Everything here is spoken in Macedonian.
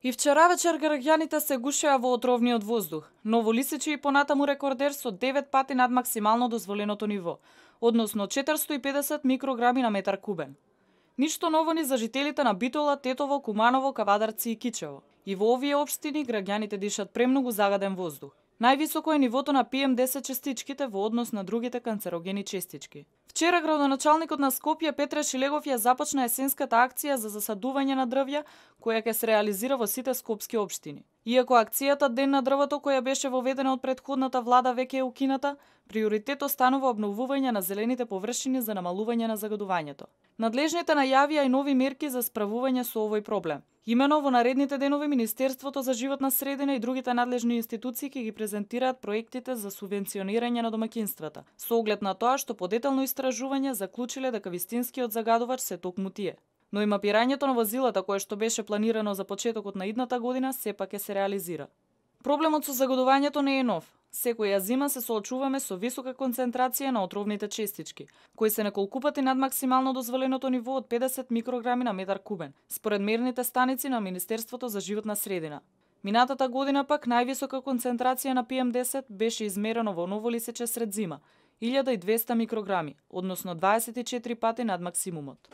И вчера вечер граѓаните се гушеа во отровниот воздух. Ново Лисиче и понатаму рекордер со 9 пати над максимално дозволеното ниво, односно 450 микрограми на метар кубен. Ништо ново ни за жителите на Битола, Тетово, Куманово, Кавадарци и Кичево. И во овие општини граѓаните дишат премногу загаден воздух. Највисоко е нивото на PM10 честичките во однос на другите канцерогени честички. Вчера градоначалникот на Скопје Петре Шилегов ја започна есенската акција за засадување на дрвја, која ќе се реализира во сите скопски општини. Иако акцијата Ден на дрвото, која беше воведена од претходната влада, веќе е укината, приоритет останува обновување на зелените површини за намалување на загадувањето. Надлежните најавија и нови мерки за справување со овој проблем. Имено во наредните денови Министерството за животна средина и другите надлежни институции ќе ги презентираат проектите за субвенционирање на домаќинствата, со оглед на тоа што по детално истражување заклучиле дека вистинскиот загадувач се токму тие. Но и мапирањето на возилата кое што беше планирано за почетокот на идната година сепак ќе се реализира. Проблемот со загадувањето не е нов. Секоја зима се соочуваме со висока концентрација на отровните честички, кои се неколку пати над максимално дозволеното ниво од 50 микрограми на метар кубен, според мерните станици на Министерството за животна средина. Минатата година пак највисока концентрација на PM10 беше измерено во Ново Лисиче сред зима, 1200 микрограми, односно 24 пати над максимумот.